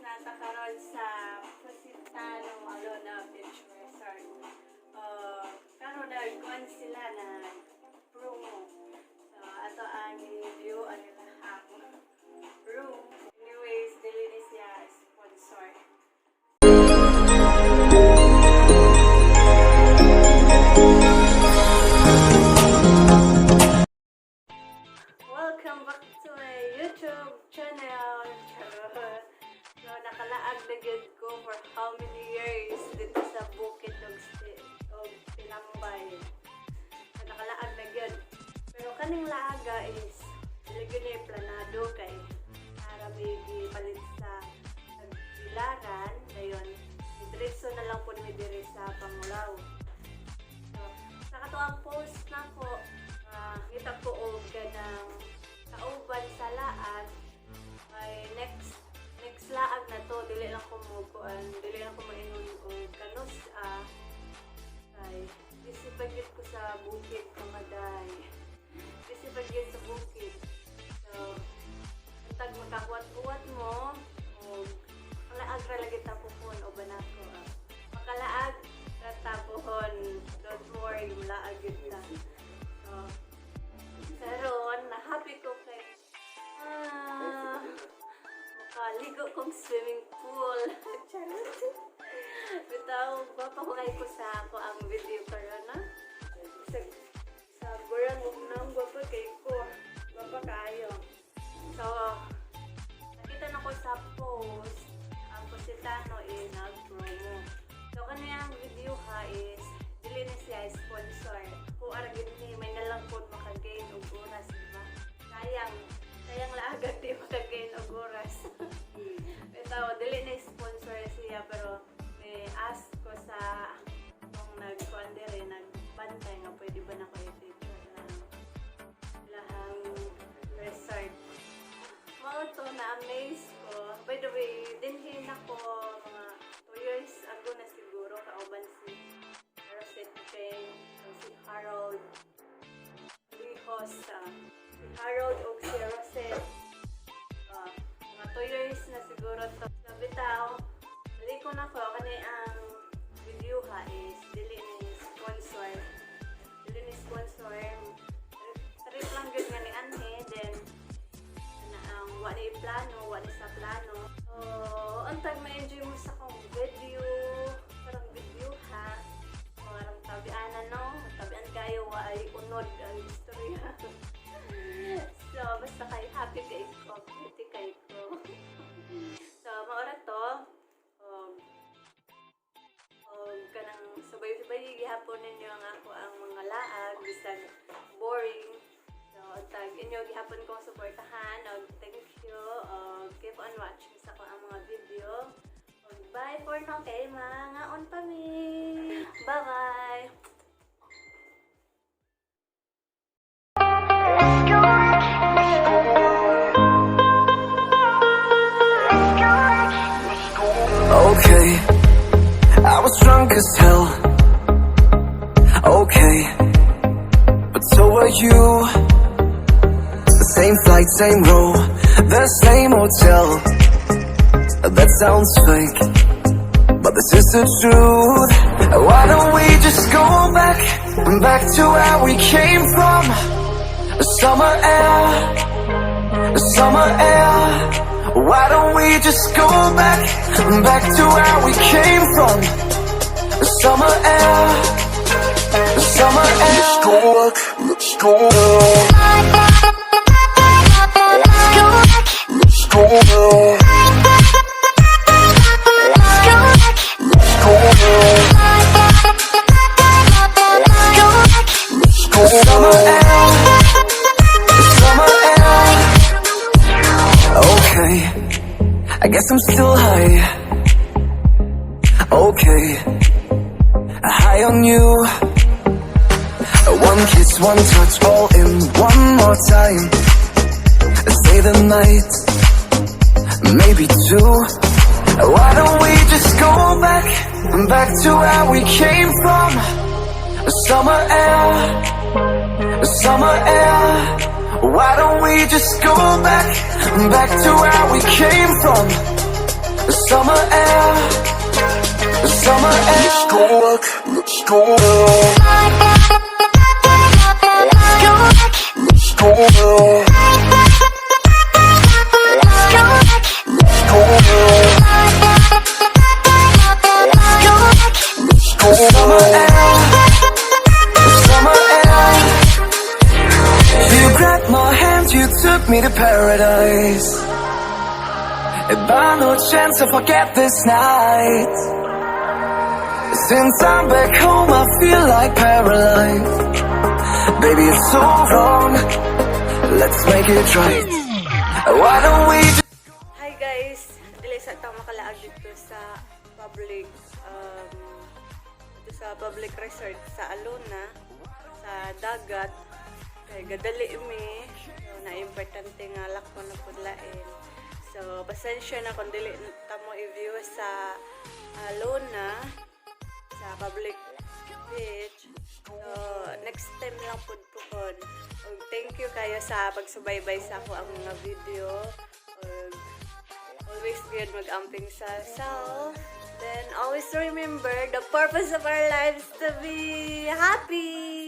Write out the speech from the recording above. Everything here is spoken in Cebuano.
Naa ta karon sa Positano Alona Beach Resort. Karon nagkuan sila na promo. So, ato ang review ang ilahang room. Anyways, dili ni siya sponsor. Welcome back to my YouTube channel. Charot. So, nakalaag na gyud ko for how many years dito sa bukid og Tinambay. So, nakalaag na gyud. Pero kaning laaga is dili gyud ni planado kay para may palit sa Tagbilaran. Dayon, diretso na lang po mi diri sa Pangulaw. So, sa katoang post nako, kita ko og ganang kauban sa laag ay next next laag na to, dili lang ko mo kuan, dili lang ko maingon og kanus kay busy pa gyud ko sa bukid, kamaday, busy pa gyud sa bukid. So untag makakuwat-kuwat mo og makalaag ra lagi ta puhon o banako. Makalaag ra ta puhon, don't worry, mulaag gyud ta. So karon na happy ko kay makaligo kong swimming pool. Charot. Bitaw, gwapa ko kay ko sa ako ang video karon na. Sa burang ug nang gwapa kay ko. Gwapa kaayo. So, nakita na ko sa post, ang Positano is nag-promo. So, kaniyang video ha is, dili na siya sponsor. Kung ara gyud ni, may nalang po makagain og oras, di ba? Sayang, sayang laagag di makagain og oras. Bitaw, dili na sponsor siya, pero may ask ko sa kung nagkuan diri, nagbantay nga pwede ba na ko i-feature ng ilahang resort. Mao to, na-amaze ko. By the way, dinhin ako mga 2 years ago na siguro kauban si Rosette Jane, o si Harold Lihos. Si Harold o si Rosette. Mga 2 years na siguro to. So, bitaw, balik ko na ko, kani ang video ha is dili ni sponsor. Dili ni sponsor. Trip lang gyud nga ni anhi, then na ang wa ni plano, wa ni sa plano. So, untag ma-enjoy mo sa akong video, karong video ha. Parang tabianan no, tabian kayo wa ay unod ang istorya. So, basta kay happy kay ko, pretty kay ko. So, maura to. Kanang sabay-sabay gihapon ninyo ang ako ang mga laag bisag boring. So, tag inyo gihapon kong suportahan og thank you og keep on watching sa ako ang mga video. Og bye for now kay mga on pa mi. Bye bye. Let's go back. Let's go. Let's go back. Let's go. Okay, I was drunk as hell. Okay, but so were you. The same flight, same row, the same hotel. That sounds fake, but this is the truth. Why don't we just go back, back to where we came from? Summer air, summer air. Why don't we just go back, back to where we came from? Summer air, summer air. Let's go back, let's go. Let's go back. Let's go now. Let's go back. Let's go now. Let's go back. Let's go Summer now. Air, summer air. Okay, I guess I'm still high. Okay, high on you. One kiss, one touch, all in one more time. Stay the night, maybe two. Why don't we just go back, back to where we came from? Summer air, summer air. Why don't we just go back, back to where we came from? The summer air, the summer air. Let's go back, let's go now. Let's go back. Let's go now. Let's go back. Let's go now. Let's go back. Let's go Summer now. Air, the summer air. You grabbed my hand, you took me to paradise. And by no chance I forget this night. Since I'm back home, I feel like paralyzed. Baby, it's so wrong. Let's make it right. Why don't we just Hi guys! Dili sa ta makalaag dito sa public dito sa public resort sa Alona sa dagat kay gadali mi, so na importante nga lakon na pud lain. So pasensya na kung dili ta mo i-view sa Alona sa public beach. So next time lang pud pohon. Ug thank you kayo sa pagsubaybay sa ako ang mga video. Ug always good mag-amping sa self. Then always remember the purpose of our lives to be happy.